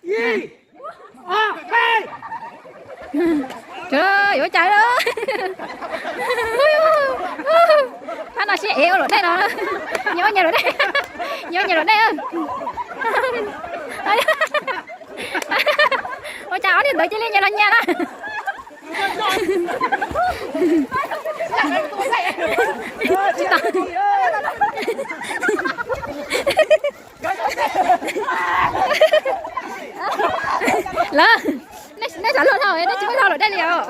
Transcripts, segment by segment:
Ib, ob, peb. Yuav cas, phab no siab ev ua luam dej no. Nyias ua nyias luam dej, nyias ua nyias luam dej. Ua cas ob niag ntawd cia li nyias los nyias na. Lawv, nej xav luag dhau, nej tsis muaj zog luam dej li os.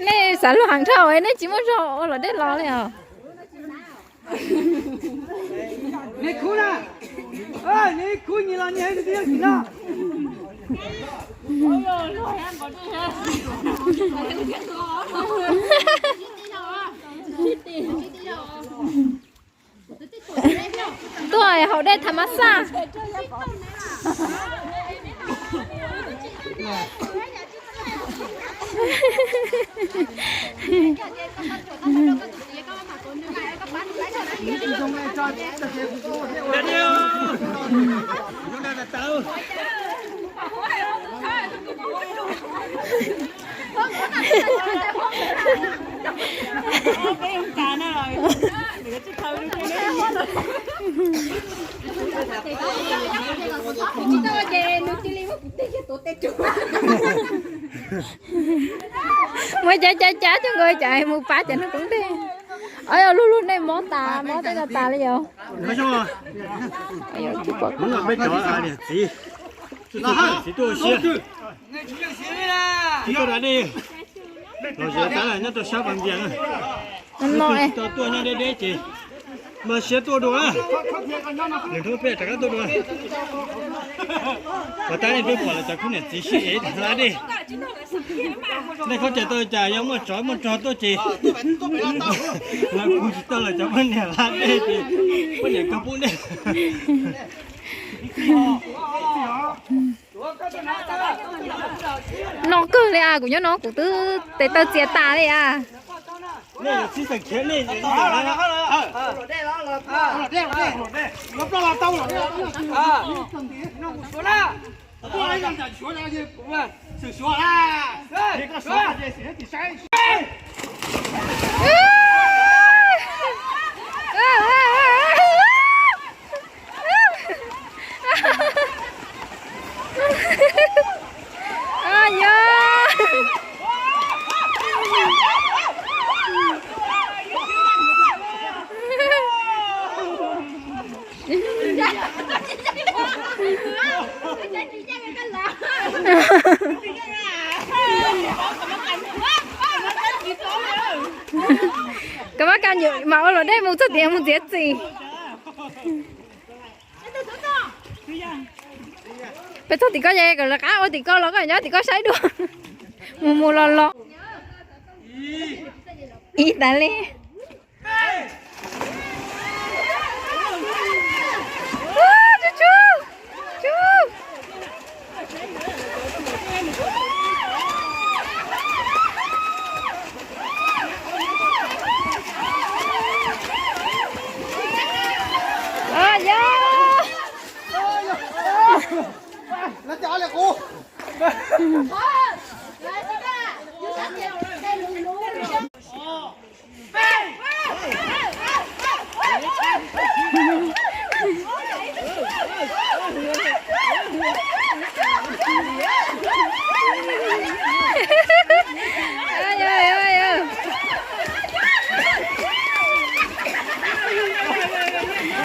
Nej xav luag heev dhau, nej tsis muaj zog ua luam dej los li os. Tuaj haus dej tham mas xaj. Muab cav cav cav coj nkaus cas mus pab cov no poob ntej. Ob, yog lug lug nej mob tas, mob tej no tas li yog. Peb cov niam txiv, txiv tuaj siab, txiv tuaj da dej, los zov tab nyob rau sab Pas Vias na. Tsis tau tuaj nyob deb deb ces mas siab tuaj dua. Nws hnub peb rov qab tuaj dua. Mas tab nej twb pom lawv cov khub niam txiv sib ev hla dej. Nej khaub ncaws tau cas yog muaj tsov muaj rog tuaj ces lawv kuv tsis tau lawv cov poj niam hla dej ces poj niam kawg pub dej. No kawg li as, kuv nyob no kuv twb tes taw txias tas li as. Koj mab ka nyuam mam ua luam dej mus txog tim mus txiav txim. Peb txog tim ko ces kom lawv qab ua tim ko los koj nyob tim ko saib dua. Mus mus los los. Ib tas li.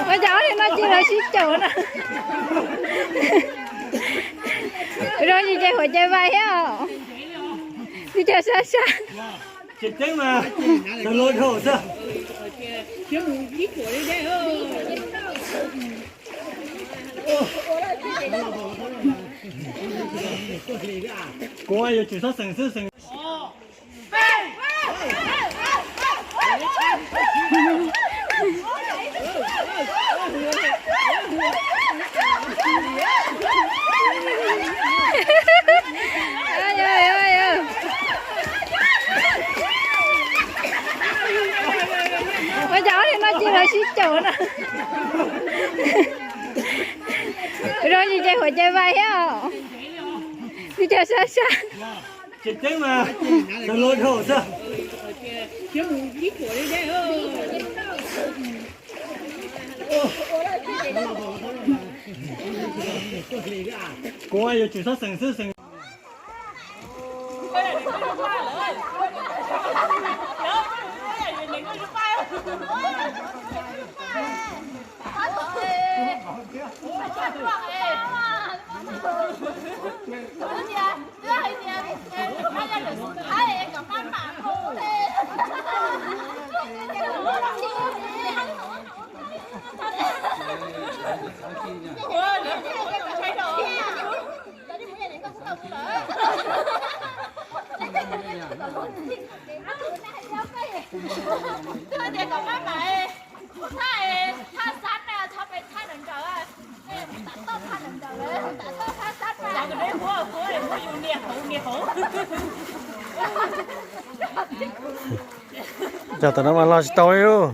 Ua cas ob niag no cia li sib caum na. Zoo li ces huam cai vais thiab os. Sib caum sab sab. Tseem ceeb mas, tau loj dhau xwb. Kuv yuav tsum txhob xeem xwb xeem. Vais thiab os. Vim tias sab sab. Tseem ceeb mas, tau luag dhau xwb. Kuv yuav tsum sab xeem xwb xeem. Cov tom no mas los tsis tau li lauj.